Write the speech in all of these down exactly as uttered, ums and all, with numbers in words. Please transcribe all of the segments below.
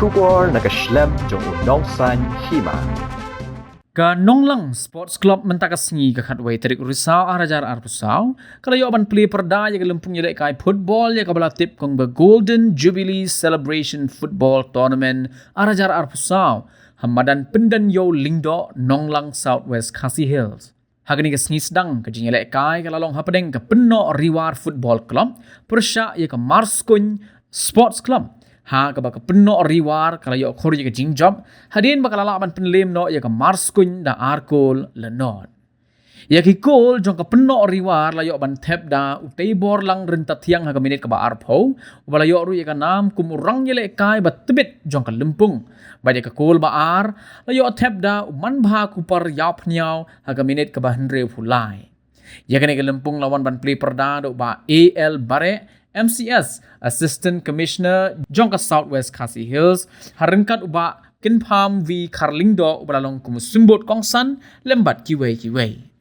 Khubor na ka shlem jong u Nongsaiñ Hima. Ka Nonglang Sports Club mynta ka sngi ka khatwei tarik u Risaw ar hajar arphew saw ka la ïoh ban plie pyrda ïa ka lympung ïalehkai football ïa kaba la tip kum ka Golden Jubilee Celebration Football Tournament ar hajar arphew saw ha madan Pyndenïew Lyngdoh, Nonglang, South West Khasi Hills. Ha kane ka sngi sdang ka jingïalehkai ka la long hapdeng ka Pynnoh Riwar Football Club pyrshah ïa ka Marskuiñ Sports Club, ha kaba ka Pynnoh Riwar ka la ïoh khur ïa ka jingjop hadien ba ka la lah ban pynlem noh ïa ka Marskuiñ da ar kol la nod. Ïa ki kol jong ka Pynnoh Riwar la ïoh ban thep da u Teiborlang Ryntathiang ha ka minit kaba arphew, uba la ïoh ruh ïa ka nam kum u rangïalehkai ba tbit jong ka lympung. Bad ïa ka kol ba ar la ïoh thep da u Manbha Kupar Ïawphniaw ha ka minit kaba hynriewphew lai. Ïa kane ka lympung la wan ban plie pyrda da u Bah A L Bareh, M C S, Assistant Commissioner jong ka South West Khasi Hills, ha ryngkat u Bah Kynpham V Kharlyngdoh uba la long kum u symbud kongsan lem bad kiwei kiwei.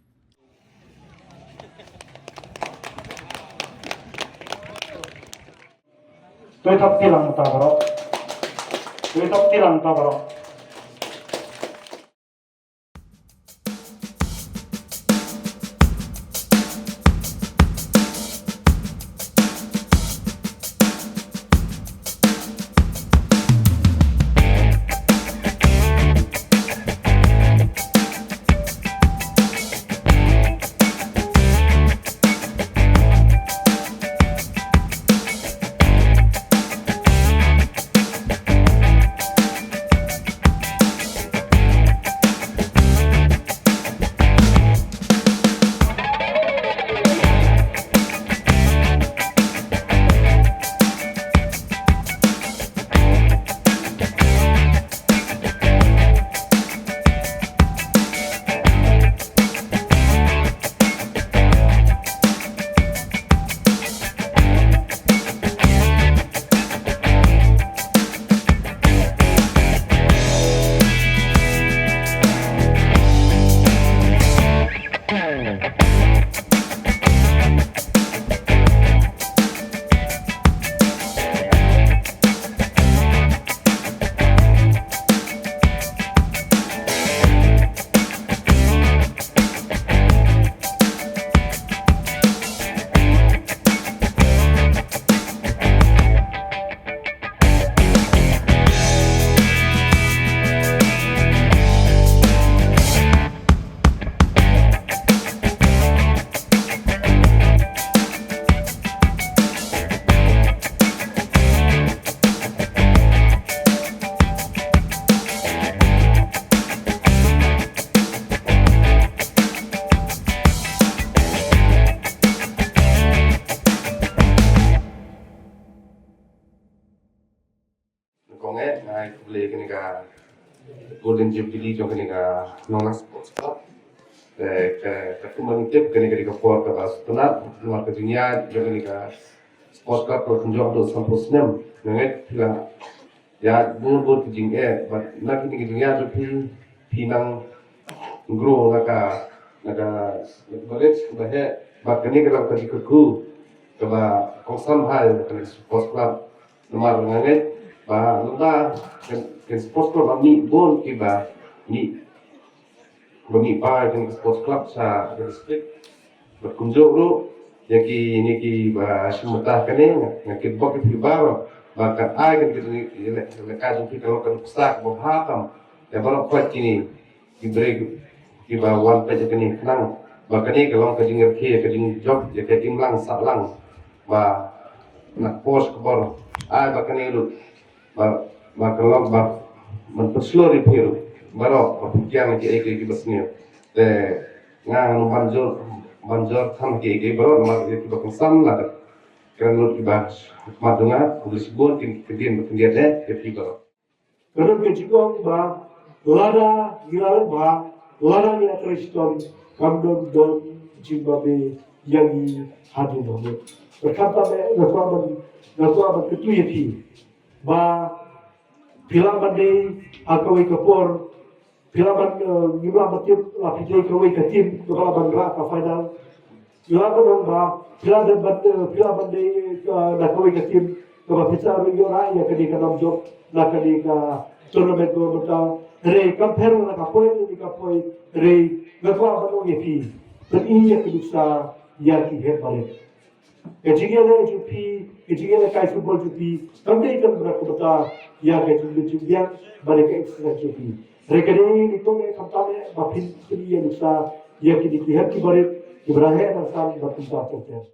Toi tap tilang ta baro. Toi tap tilang ta baro. Kong eh, ngai khublei kane ka Golden Jubilee jong kane ka Nonglang Sports Club. Te ka, ka kum ban tip kane ka dei ka por kaba sngewtynnat, namar ka jingïaid jong kane ka Sports Club ka la kynjoh haduh sanphew snem. Ngai phi la ïaid bun bun ki jingeh, bad na kine ki jingïaid jong phi, phi nang grow na ka, na ka, na ka knowledge kaba heh, bad kane ka long ka jingkyrkhu kaba kongsan bha ïa kane ka Sports Club. Namar nga ngeit ba lada ka, ka Sports Club ba mih bun kiba mih, ba mih ba ïa ka Sports Club sha ka district. Bad kumjuh ruh ïa kine kiba shim bynta kane, nga, nga kitbok ïa phi baroh ba kan ai kane ka jingïaleh, ïalehkai jong phi ka long ka nuksa kaba bha tam ïa baroh pat kine ki briew kiba wan peit ïa kane, khnang ba kane ka long ka jingïarkhie, ka jingjop ïa ka imlang sahlang ba na ka por sha ka por. Ai ba kane ruh ba, ba ka long ba ban pynshlur ïa phi ruh baroh ba phi kiar ïa kiei kiei kiba sniew. Te nga ngan ban jur, ban jur than ïa kiei kiei baroh namar ïa kiba kongsan lada kren lut kiba khmat jong nga, khublei shibun, kin kyntien ba khyndiat eh ïa phi baroh. Ka don ka jingong ba lada ngi la leh bha, lada ngi la trei shitom, kam don don jingbabe ïa ngi hadien hangne. Bad khamtam eh nga kwah ban, nga kwah ban kyntu ïa phi ba phi lah ban dei ha kawei ka por, phi lah ban, eh, ngim lah ban tip la phi dei kawei ka team kaba lah ban rah ka final. Phi lah ban ong ba phi lah ban, eh, phi lah ban dei, eh, na kawei ka team Kaba phi sa ruh ïoh rai ïa kane ka nam jop na kane ka tournament kaba mynta. Hynrei kam pher na ka poi ne ka poi, hynrei nga kwah ban ong ïa phi, pyni ïa ka nuksa ïa ki hep barit. Ka jingïaleh jong phi, ka jingïalehkai football jong phi kam dei tang ba ka bynta ïa ka jingbiang, jingbiang bad ka exercise jong phi. Hynrei ka dei nyngkong eh, khamtam eh ba phin pyni ïa ka nuksa ïa kine ki hep ki barit kiba la heh nangsan bad kumta ter ter.